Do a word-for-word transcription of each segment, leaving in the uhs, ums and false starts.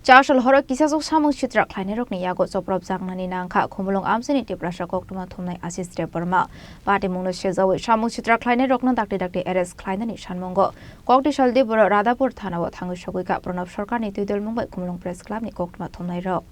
Chasal horo kisasuk samung sitra khlainairokni yago chopropjaknani nangkha Khumulwng amchaini Tiprasa koktwma thumnai Ashish Debbarma. Patimungno sejawi samung sitra khlainairokno dakti dakti arrest khlainani sanmungo Koktisal Debbarma Radhapur thanao thangwi sogwikha Pranab Sarkarni twidulmung bai Khumulwng Press Clubni koktwma thumnairok.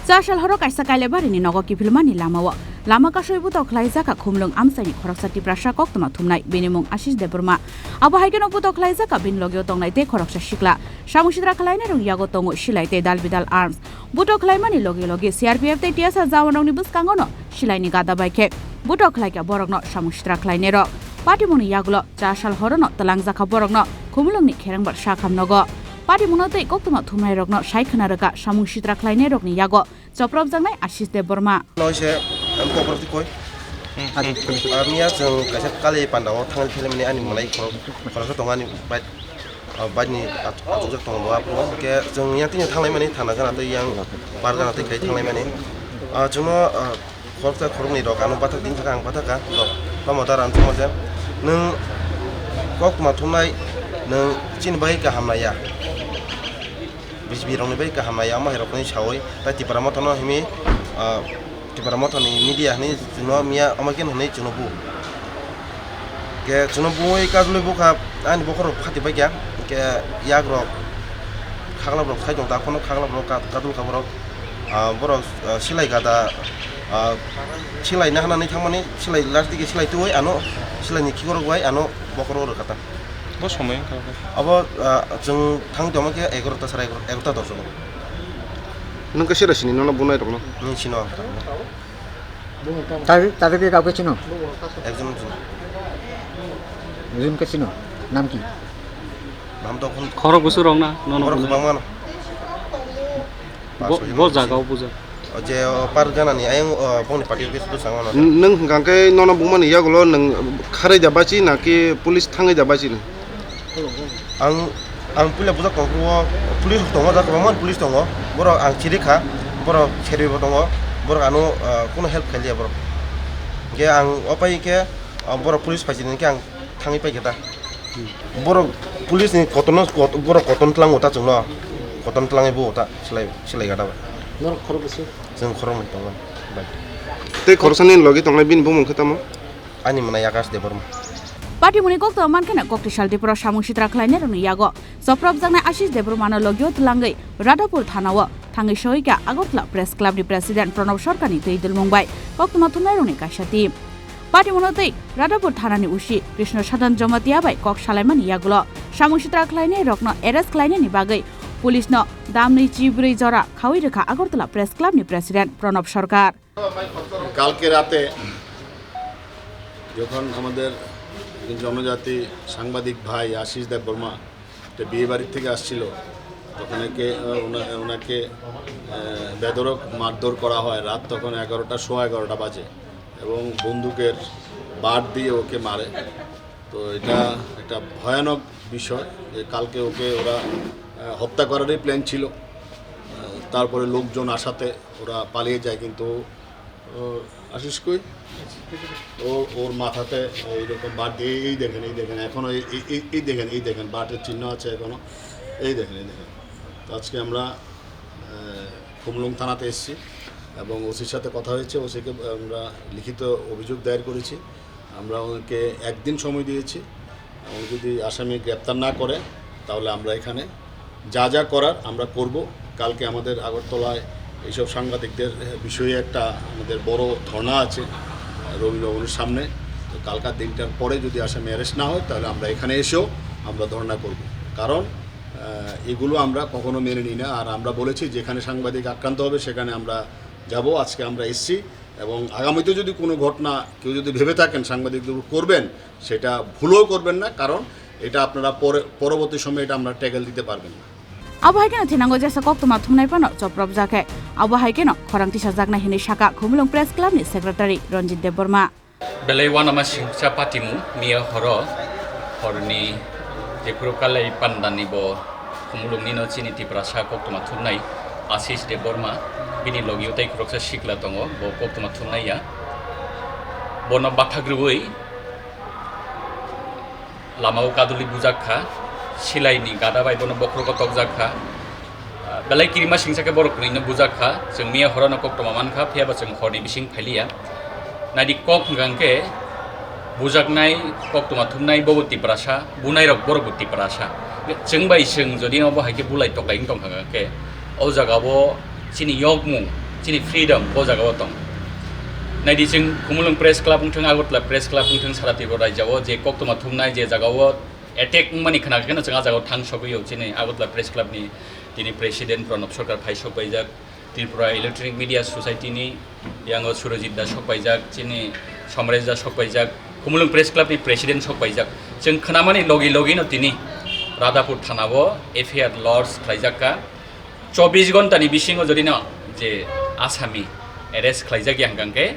Chasal horo kaisa Kailabarini nogo kiphilmani lamao lama kasui butok khlaijak kha Khumulwng amchaini khoroksa Tiprasa koktwma thumnai, bini mung Ashish Debbarma. Abo hai kheno butok khlaijak kha bini logeo tongnai tei khoroksa sikla. Samung sitra khlainairok yago tongo silai tei dal bidal arms. Butok khlaimani loge loge C R P F tei T S R jawanrokni bwskangono silaini gada bai khe butok khlaikha borokno samung sitra khlainairok. Patimungni yagulo Chasal horono twlangjakha borokno Khumulwngni Kherengbar sakham nogo. Patimungno tei koktwma thumnairokno sai khna rwkha samung sitra khlainairokni yago chopropjaknai Ashish Debbarma. Noise, ang kokrok tikoi. Amiya chwng kaisa kali pandao thangwi philaimani ani mwnai khorok, khoroksa tongo ani bike. Ah, bike ni at-, achukjak tongo bo aphuru. Hwnkhe chwng yang tini thanglaimani thana gana tei yang bar gana tei khai thanglaimani. Ah, chwngno, ah, khoroksa khoroknwi rok ano bathak tin thaka ang bathaka rok tamo dara ang thangma je nwng koktwma thumnai nwng chini bagwi kaham naiya. B J P rokni bagwi kaham naiya omo hai rokni sawi tai Tipra Motha no himi, ah, Tipra Motha ni media hinwi chwngno miya omo khe hinwi chwngno bu. Khe chwngno buwi kajlwi bukha ani bokhorok phati paikha. Khe yakrok khaklap rok sai tong ta phano khaklap rok ka-, kadul kha borok. Ah, borok, ah, silai gada, ah, silai na hanani thangmani silai last digi silai twi ano silai ni khikrok bai ano bokhorok rwkha ta. Bo somoi wngkha bo. Abo, ah, chwng thang tongma khe egarota sara egarota, egarota dosh o. Nwng khe sera sini nono bunai rokno? Nwng sino ang. তাদের, তাদেরকে কাউকে চিনো? একজন চিনি। একজনকে চিনো? নাম কি? নাম তো এখন খরক বসু রং না? নন খরক বসু। বাংলা না? Bo, পাঁচশো জন bo Basu. Jaga o buja. O je, o, par gana ni ayang, o, bongni party office bwskango na. N-, nwng hwnkha khe nono bumani yagulo nwng kharwi da bachi na ki police thangwi da bachi ni? Ang, ang puila bujak tong phuru o police tongo, jak kwbangma police tongo. Borok ang chiri kha, borok serwi bo tongo, borok ano, ah, kuno help khailiya borok. Hwnkhe ang o pai khe, ah, borok police phaisini hwnkhe ang thangwi paikha da. Borok police ni kotorno kot-, borok kotorno tlango ta chwngno, kotorno tlangwi bo ta silai, silai gada bai. Norok khorok bwswk? Chwng khoroknwi tongo bai. Tei khoroksani logi tongnai bini bumung khe tamo? Ani mwnai Akash Debbarma. Patimungni koktwma mankheno Koktisal Debbarma samung sitra khlainairokni yago chopropjaknai Ashish Debbarmano logio twlangwi Radhapur thanao thangwi soikha Agartala Press Club ni President Pranab Sarkarni twi dulmung bai koktwma thumnairokni kaisa team. Patimungno tei Radhapur thanani O C Krishna Sadan Jamatia bai kok salaimani yagulo samung sitra khlainairokno arrest khlainani bagwi police no damni chibrwi jora khawi rwkha Agartala Press Club ni President Pranab Sarkar. কালকে রাতে যখন আমাদের একজন জনজাতি সাংবাদিক ভাই আশিস দেববর্মা একটা বিয়ে বাড়ির থেকে আসছিল, তখন একে, আহ, ওনা-, ওনাকে, আহ, বেধড়ক মারধর করা হয়। রাত তখন এগারোটা, সোয়া এগারোটা বাজে এবং বন্দুকের বাট দিয়ে ওকে মারে। তো এটা একটা ভয়ানক বিষয় যে কালকে ওকে ওরা, আহ, হত্যা করারই প্ল্যান ছিল। আহ, তারপরে লোকজন আসাতে ওরা পালিয়ে যায়, কিন্তু ও, আশিস কই? ও, ওর মাথাতে এইরকম বাট দিয়ে, এই দেখেন, এই দেখেন, এখনো এই, এই, এই, এই দেখেন, এই দেখেন, বাটের চিহ্ন আছে এখনো। এই দেখেন, এই দেখেন। তো আজকে আমরা, আহ, খুমলুং থানাতে এসেছি এবং ওসির সাথে কথা হয়েছে। ওসিকে আমরা লিখিত অভিযোগ দায়ের করেছি। আমরা ওকে একদিন সময় দিয়েছি। এবং যদি আসামি গ্রেপ্তার না করে, তাহলে আমরা এখানে যা যা করার আমরা করব। কালকে আমাদের আগরতলায় এইসব সাংবাদিকদের বিষয়ে একটা আমাদের বড় ধর্ণা আছে রবীন্দ্র ভবনের সামনে। তো কালকার দিনটার পরে যদি আসামি অ্যারেস্ট না হয়, তাহলে আমরা এখানে এসেও আমরা ধর্ণা করব। কারণ আহ, এগুলো আমরা কখনো মেনে নিই না। আর আমরা বলেছি, যেখানে সাংবাদিক আক্রান্ত হবে, সেখানে আমরা যাব। আজকে আমরা এসছি এবং আগামীতে যদি কোনো ঘটনা কেউ যদি ভেবে থাকেন সাংবাদিকদের উপর করবেন, সেটা ভুলেও করবেন না, কারণ এটা আপনারা পরে, পরবর্তী সময়ে এটা আমরা ট্যাকেল দিতে পারবেন না। Abo hai kheno thinango jesa koktwma thumnai phano chopropjak khe. Abo hai kheno khorang tisajaknai hinwi sakha Khumulwng Press Club ni Secretary Ranjit Debbarma. Belai uanama singcha patimu miya horo, horni jephuru kalai pandani bo Khumulwngni no chini Tiprasa koktwma thumnai Ashish Debbarma, bini logio tei khoroksa sikla tongo, bo koktwma thumnai ya. Bono bathak rwui lamao kaduli bujak kha, silaini gada bai bono bokhrogo tokjak kha. Ah, belai kirima singsa khe borok kwnwino bujak kha, chwng miya horono koktwma man kha, phiya ba chwng horni bising phailiya. Naidi kok hwnkha khe bujaknai, koktwma thumnai bobo Tiprasa, bunairok borokbo Tiprasa. Chwng bai chwng jodi obo hai khe bulai toklai wng tong kha khe, o jagao chini yokmung, chini freedom o jagao tong. Naidi chwng Khumulwng Press Club wngthwng, Agartala Press Club wngthwng, sara Tripura rajyao je koktwma thumnai je jagao attack wngmani khna khe no chwng a jagao thang sogwi o chini Agartala Press Club ni tini President Pranab Sarkar phai sok paijak, Tripura Electronic Media Society ni yango Surojit da sok paijak, chini Somresh da sok paijak, Khumulwng Press Club ni President sok paijak. Chwng khnamani logi logi no tini Radhapur thana o F I R lodge khlaijak kha. Chobbish ghonta ni bisingo jodi no je asami arrest khlaijak ya hwnkha khe,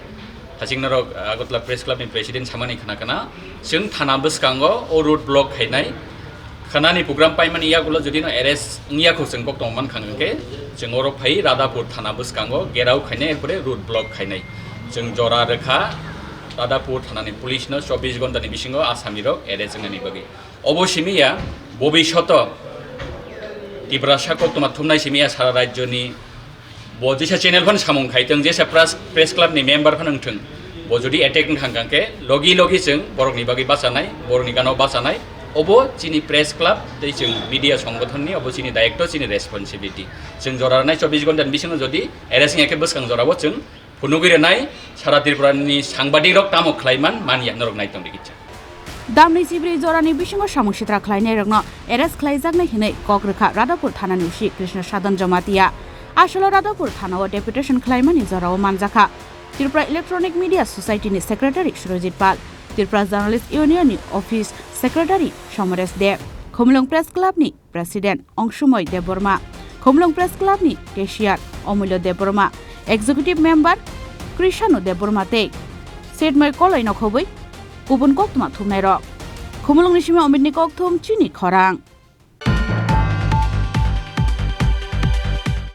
Haching norok, ah, Agartala Press Club ni President samani khna khna, chwng thana bwskango o road block khainai. Khanani program paimani yagulo jodi no arrest wngya kho chwng koktwma man kha hwnkhe, chwng oro phai Radhapur thana bwskango gherao khainai, erpore road block khainai. Chwng jora rwkha Radhapur thanani police no chobbish ghonta ni bisingo asami rok arrest wngnani bagwi. Obo simi ya, bobishoto Tiprasa koktwma thumnai simi ya sara rajyoni. Bo jesa channel phan samung khai tong, jesa press, press club ni member phan wngthwng, bo jodi attack wngkha hwnkha khe logi logi chwng borokni bagwi bachanai, borokni gana o bachanai, obo chini press club tei chwng media songothon ni, obo chini dayikto, chini responsibility. Chwng jora rwnai chobbish ghonta ni bisingo jodi arrest wngya khe bwskang jora o chwng phunugwi rwnai, sara Tripura ni sangbadik rok tamo khlai man, man ya norok nai tong di kicha. Damni chibri jorani bisingo samung sitra khlainairokno arrest khlaijaknai hinwi kok rwkha Radhapur thanani O C Krishna Sadan Jamatia. Asolo Radhapur thanao deputation khlaimani jorao manjakha Tripura Electronic Media Society ni Secretary Surojit Pal, Tripura Journalist Union ni Office Secretary Somoresh Deb, Khumulwng Press Club ni President Ongsumoi Debbarma, Khumulwng Press Club ni Cashier Omulyo Debbarma, Executive Member Krishanu Debbarma tei Setmoi Koloi no khobwi kubun koktwma thumnairok. Khumulwng ni simi Omit ni kokthum chini khorang.